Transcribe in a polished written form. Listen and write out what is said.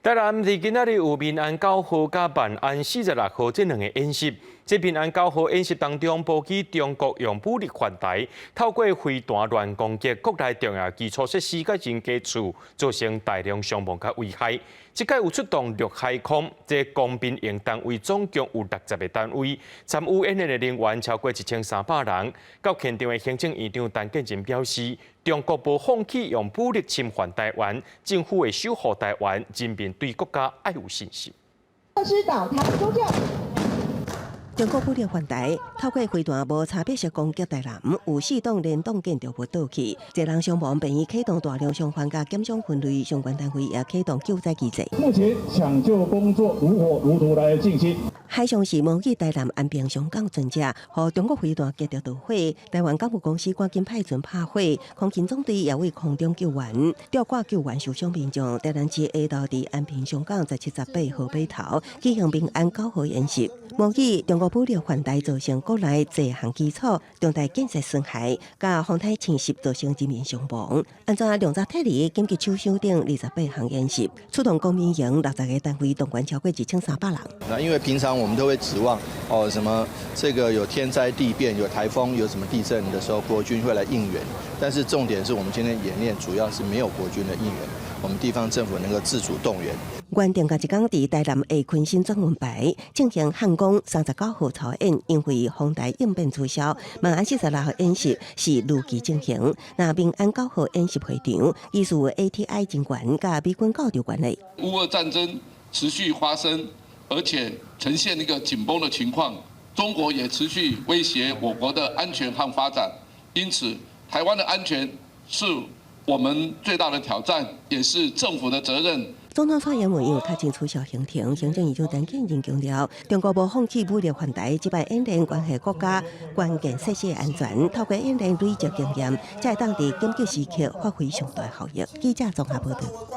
台南佇今仔日有民安九號佮萬安46號這兩个演習。這民安九號演習當中，報警中國用武力犯台，透過飛彈亂攻擊國內重要基礎設施佮人家厝，造成大量傷亡佮危害。這擺有出動陸海空，這工兵營單位總共有60個單位，參與演練的人員超過1300人。到現場的行政院長陳建仁表示，中國無放棄用武力侵犯台灣，政府會守護台灣，人民對國家愛有信心。中國武力犯台，透過飛彈無差別式攻擊台南，有四棟連棟建築物倒去，濟人傷亡，病院啟動大量傷患佮檢傷分類，相關單位也啟動救災機制。目前搶救工作如火如荼來進行。海上是模擬台南安平上港船隻，予中國飛彈擊著導火，台灣港務公司趕緊派船拍火，空勤總隊也為空中救援，吊掛救援受傷民眾。台南市下晝佇安平上港17、18號碼頭舉行民安九號演習，模擬中國武力犯台造成國內濟項基礎重大建設損害，佮風台侵襲造成人民傷亡。按怎量責體離緊急手手等28項演習，出動工兵營60個單位，動員超過2300人。那因為平常我們都會指望哦，什麼這個有天災地變、有颱風、有什麼地震的時候，國軍會來應援。但是重點是我們今天演練主要是沒有國軍的應援，我們地方政府能夠自主動員。原定佇這工佇台南下崑新轉運牌進行漢光39號操演，因為風台應變取消。萬安46號演習是如期進行。那民安九號演習會場，伊是 ATI 人員佮美軍教導員的。烏俄戰爭持續發生，而且呈現一個緊繃的情況，中國也持續威脅我國的安全和發展，因此台灣的安全是我們最大的挑戰，也是政府的責任。總統蔡英文因為確診取消行程，行政院長陳建仁強調，中國無放棄武力犯台，這擺演練關係國家關鍵設施安全，透過演練累積經驗，才會當佇緊急時刻發揮上大效益。記者綜合報道。